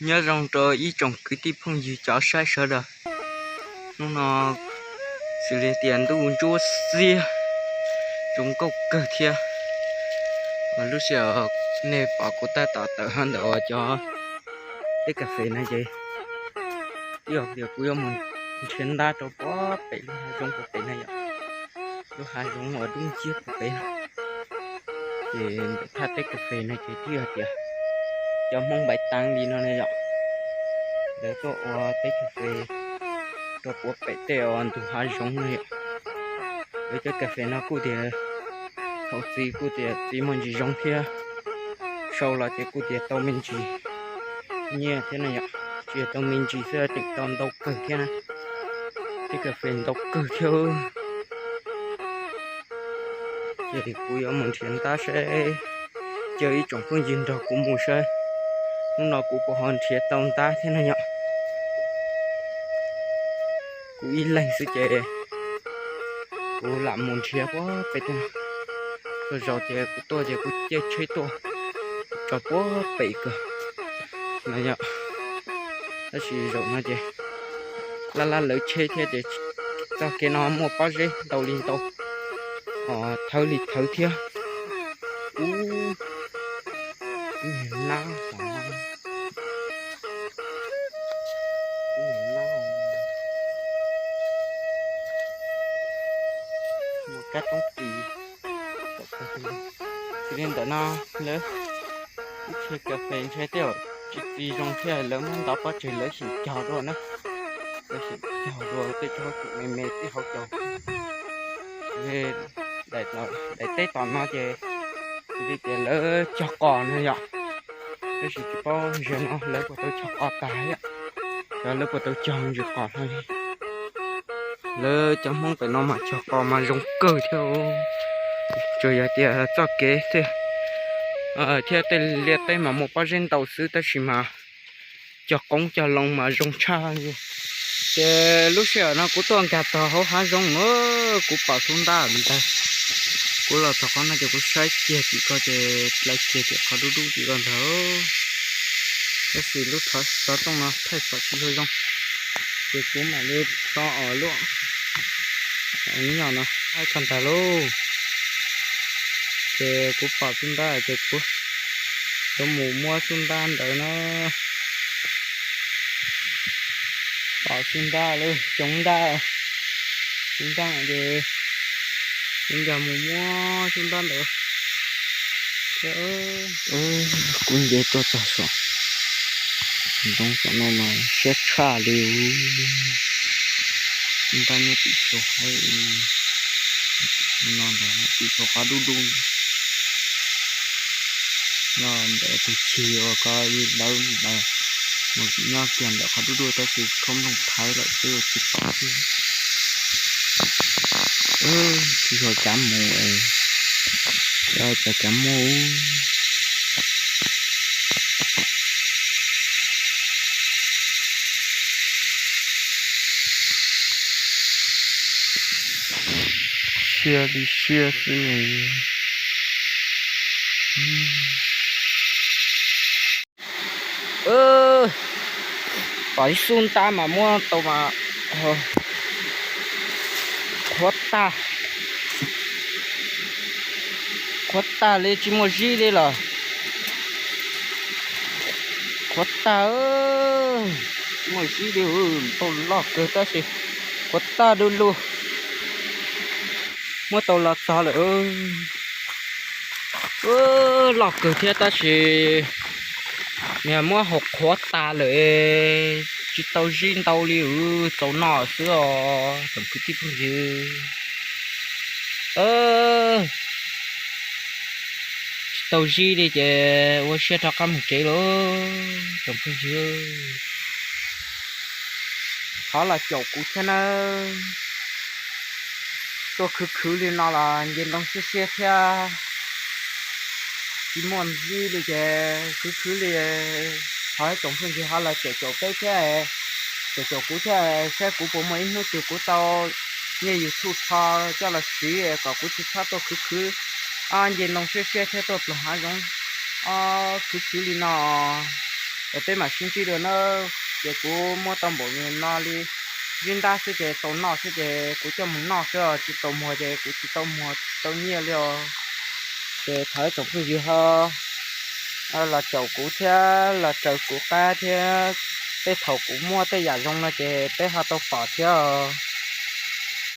Nyob zoo rau ib tsoom kwv tij phooj ywg cov saib sawv daws. Hnub no xws li tias ntuj ntsuab xiab zoo nkauj kawg thiab. Lub sij hawm nej pom kuv tab tom tawm hab ntawm uas cov teb kas fes no ces yog tias kuv yuav mus nrhiav ntab rau puag pem lub hav zoov puag pem no yom. Lub hav zoov uas dub nciab puag pem no. Ces ntawm thaj teb kas fes no ces twb yog tias cov Hmoob Npaiv Tav li no ne yom. Lawv tuaj ua teb kas fes rau puag pem tej uas ntug hav zoov no yom. Lawv cov kas fes no kuj tias thaum txiv kuj tias txiv muaj ntsis zoo thiab, sau los ces kuj tias tau me ntsis nyiaj thiab na yom. Tsis yog tau me ntsis xwb, tseem tau ntau kawg thiab na. Teb kas fes ntau kawg thiab. Ces kuv yuav mus nrhiav ntab saib, caw ib tsoom phooj ywg nrog kuv mus saib hnub no kuv puas ho nrhiav tau ntab thiab na yom. Kuv ib leeg xwb ces kuv lam mus nrhiav puag pem tej no. Txog zaus ces kuv tuaj ces kuv caij tsheb tuaj tso puag pem kawg no yom. Tab sis zaum no ces laj laj lawv tsheb thiab ces txoj kev no muaj pob zeb ntau li ntau, thawv li thawv thiab. Ub, ub niag nab, ub niag nab, muaj kab toob tis. Xws li ntawm no lawv ib txhia kas fes ntshe tej zaum tsis txi zoo thiab lawv muab ntov pov tseg lawv xyeem cog dua na. Lawv xyeem cog dua tej tsob me me tib hauv caug. Daim teb tom no ces xws li tias lawv cog qos no yom. Tab sis tsis paub zaum no lawv puas tau cog qos tag thiab, xyov lawv puas tau cog ntsis qos hlo li. Lawv cov Hmoob pem no mas cog qos mas zoo kawg thiab. Tsuas yog tias txoj kev thiab tej liaj teb mas muaj pob zeb ntau xwb tab sis mas cog qoob cog loo mas zoo tshaj li. Ces lub sij hawm no kuv tuaj nkag tog hauv hav zoov na, kuv pom xub ntab ntag. Kuv los txog qhov no ces kuv saib kiag tim ko ces dai kiag tim qhov dub dub tim ko ntag. Tab sis lub xov tooj no thaij pom tsis zoo zoo, ces kuv mam li tso os lub nyom no thaij tso ntag lauj. Ces kuv pom xub ntab ces kuv yuav mus muab xub ntab ntawd na. Pom xub ntab lawm, coob ntaj, xub ntab ces kuv ncaag mus muab xub ntab ntawd. Kuv nce tuaj txog saum ntoo saum no mas siab tshaj li. Xub ntab nyob tim saum hav, tim saum no ntag, tim saum qhov dub dub. Nyob ntawm tus chig uas koj lawv mus nyob kiag ntawm qhov dub dub tab sis khaub nplooj thaiv lawm xwb tsis pom thiab. Tsis yog cav mus, yog cav cav mus. Siab li siab xwb. Pom ib xub ntab mas muab tau mas qhuav tag, qhuav tag li tsis muaj zib li los. Qhuav tag, tsis muaj zib li, tau loj kawg tab sis qhuav tag du lug. Muab tau los txog lawm. Loj kawg thiab tab sis niag muab haus qhuav tas lawm, tsis tau zib ntau li, txaus noj xwb os tsoom kwv tij phooj ywg. Tsis tau zib li ces ua siab rov qab mus tsev lauj tsoom phooj ywg. Thov los caum kuv thiab nawb. Tuaj khwv khwv li no los nce ntoo siab siab thiab, tsis muaj zib li ces khwv khwv li. Thov ib tsoom phooj ywg ho los caum caum peb thiab, caum caum kuv thiab saib kuv puas muaj ib hnub twg kuv tau nyiaj YouTube tho coj los siv kom kuv tsis txhob tuaj khwv khwv, nce ntoo siab siab thiab tuaj pluag hav zoov khwv khwv li no. Peb mam sib ntsib dua na. Ces kuv muaj tau npaum no li, zib ntab xwb ces tau noj xwb ces kuv coj mus noj xwb os, tsis tau muag ces kuv tsis tau muag tsis tau nyiaj li os. Ces thov ib tsoom phooj ywg ho los caum kuv thiab los raws kuv qab thiab, tej thaum kuv muaj tej yam zoo no ces peb ho tau pom thiab os.